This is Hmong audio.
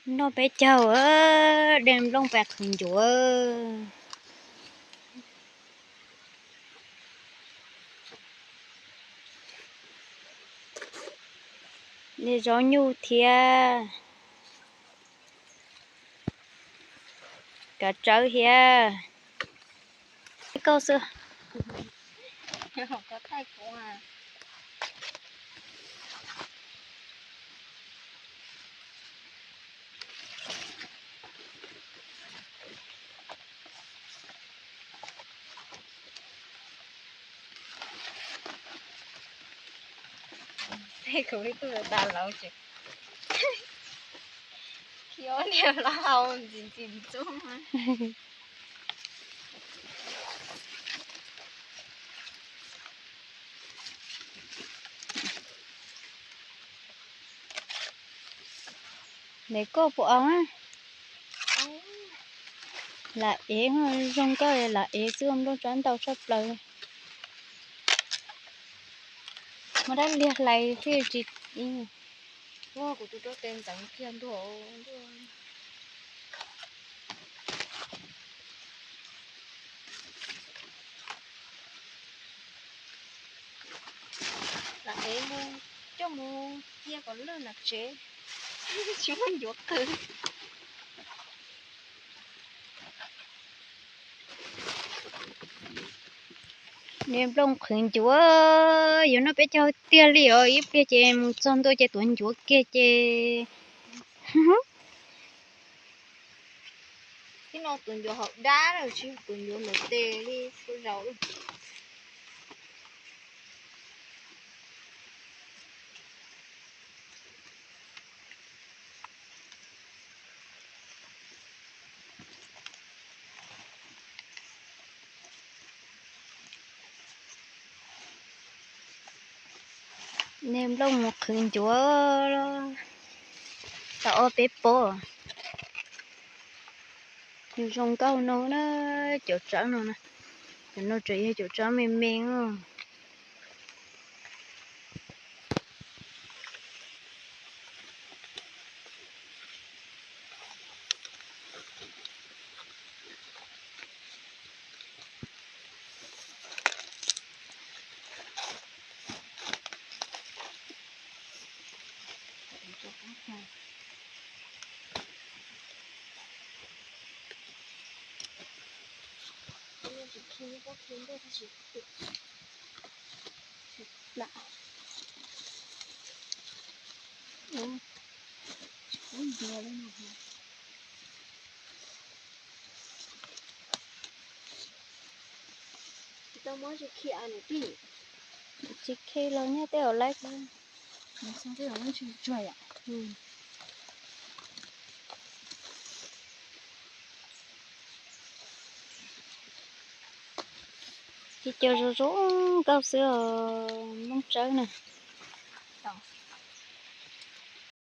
Noj peb caug, de nplooj pais qhwv ncuav. De zaub nyuj thiab. Kav tsawb thiab. Koj xwb. Tej khwv li kuj tas lawm ces khi ob niag los hau ntxim ntxim ntxub. Ntev koj puas au na? Lam ev, zoo nkauj lam ev xwb, nplooj tsawb ntau tshaj plaws. Muab dab liag hlais thiaj tsis. Kuv tus rau tes ntxeev kiag ntuag. Lam ev mus coj mus cia kom lwj nram tsev, tsis muaj ncuav qhwv. Niag nplooj qhwv ncuav, yuav noj peb caug tiag li os, ib pliag ces mus txog ntua ces tuav ncuav kiag ces. Tib no tuav ncuav hauv dab lawm, tsis yog tuav ncuav ntawm tes li, txhua zaus lawm. Niag nplooj mus qhwv ncuav tau ob peb pob. Nws zoo nkauj no na, cov tsawb no na, cov no tseem yog cov tsawb me me. Tsis khi los nyob tej hauv laib. Ces cov zoo zoo nkauj xwb os, nplooj tsawb na.